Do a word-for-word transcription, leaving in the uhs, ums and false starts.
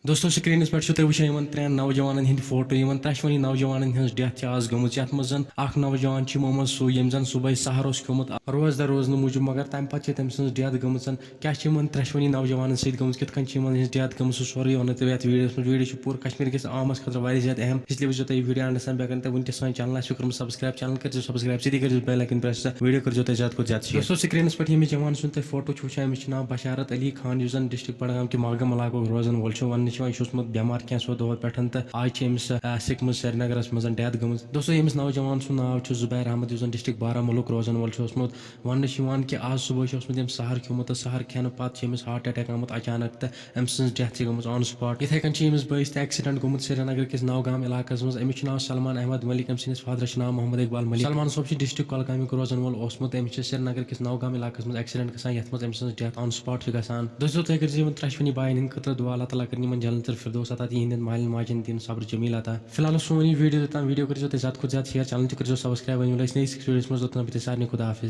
دوستو، سکرینس پٮ۪ٹھ چھِو تُہۍ وٕچھان یِمن ترٛٮ۪ن نوجوانن ہٕنٛدۍ فوٹو۔ یِمن ترٛٮ۪شوٕنی نوجوانن ہٕنٛز ڈیتھ چھِ آز گٔمٕژ، یتھ منٛز زن اکھ نوجوان چھُ محمد سو، ییٚمۍ زن صبحٲے سحر اوس کھیوٚمُت روزدر روزنہٕ موٗجوٗب، مگر تمہِ پتہٕ چھِ تٔمۍ سٕنٛز ڈیتھ گٔمٕژ۔ کیٛاہ چھِ یِمن ترٛٮ۪شوٕنی نوجوانن سۭتۍ گٔمٕژ، کِتھ کٔنۍ چھِ یِمن ہٕنٛز ڈیتھ گٔمٕژ، سُہ سورُے ونو تۄہہِ یتھ ویڈیوس منٛز۔ ویڈیو چھُ پوٗرٕ کشمیٖر کِس عوامس خٲطرٕ واریاہ زیادٕ اہم، اس لیے وٕچھزیو تُہۍ یہِ ویڈیو اینڈس تام۔ بیٚیہِ اگر نہٕ تۄہہِ وُنہِ تہِ سٲنۍ چینل آسہِ کٔرمٕژ سبسکرایب، چینل کٔرزیو سبسکرایب، سۭتی کٔرزیو بیل آیکن پریس، ویڈیو کٔرزیو تُہۍ زیادٕ کھۄتہٕ زیادٕ شیئر۔ دوستو، سکرینس پٮ۪ٹھ ییٚمِس جوان سُنٛد تۄہہِ فوٹو چھُ وٕچھان، أمِس چھُ ناو بشارت علی خان، یُس زن ڈسٹرکٹ بڈگام کہِ ماگام علاقُک روزن وول چھُ۔ وننہٕ چھُ یِوان، یہِ چھُ اوسمُت بٮ۪مار کینٛہہ ژھو دۄہو پٮ۪ٹھ، تہٕ آز چھِ أمِس، آ، سِکمٕز سرینگرس منٛز ڈیتھ گٔمٕژ۔ دوستو، ییٚمِس نوجوان سُنٛد ناو چھُ زُبیر احمد، یُس زن ڈسٹرکٹ بارہمولہُک روزن وول چھُ اوسمُت۔ وننہٕ چھُ یِوان کہِ آز صبحٲے چھُ اوسمُت أمۍ سحر کھیوٚمُت، تہٕ سحر کھٮ۪نہٕ پتہٕ چھُ أمِس ہارٹ اٹیک آمُت اچانک، تہٕ أمۍ سٕنٛز ڈیتھ چھِ گٔمٕژ آن سپاٹ۔ یِتھے کٔنۍ چھُ أمِس بٲیِس تہِ ایکسیڈنٹ گوٚمُت سرینگرٕ کِس نوگام علاقس منٛز۔ أمِس چھُ ناو سلمان احمد ملک، أمۍ سٕنٛدِس فادرس چھُ ناو محمد اقبال ملک۔ سلمان صٲب چھُ ڈسٹرکٹ کۄلگامیُک روزن وول اوسمُت۔ أمِس چھِ سرینگر کِس نوگام علاقس منٛز ایکسیڈنٹ گژھان، یتھ منٛز أمۍ سٕنٛز ڈیتھ آن سپاٹ چھِ گژھان۔ دوستو، تُہۍ کٔرزیو یِمن ترٛٮ۪شوٕنی باین ہٕنٛدِ خٲطرٕ دُعا، اللہ تعالیٰ کٔرِنۍ یِمن جنت الفردوس عطا، تہٕ یِہنٛدٮ۪ن مالٮ۪ن ماجٮ۪ن دِن صبر جمیل عطا۔ فی الحال اوس سون یہِ ویڈیو یوٚتام۔ ویڈیو کٔرزیو تُہۍ زیادٕ کھۄتہٕ زیادٕ شیئر، چینل تہِ کٔرزیو سبسکرایب۔ وۄنۍ مِلو أسۍ نٔیِس ویڈیوس منٛز، توٚتام بہٕ تۄہہِ سارنٕے خدا حافظ۔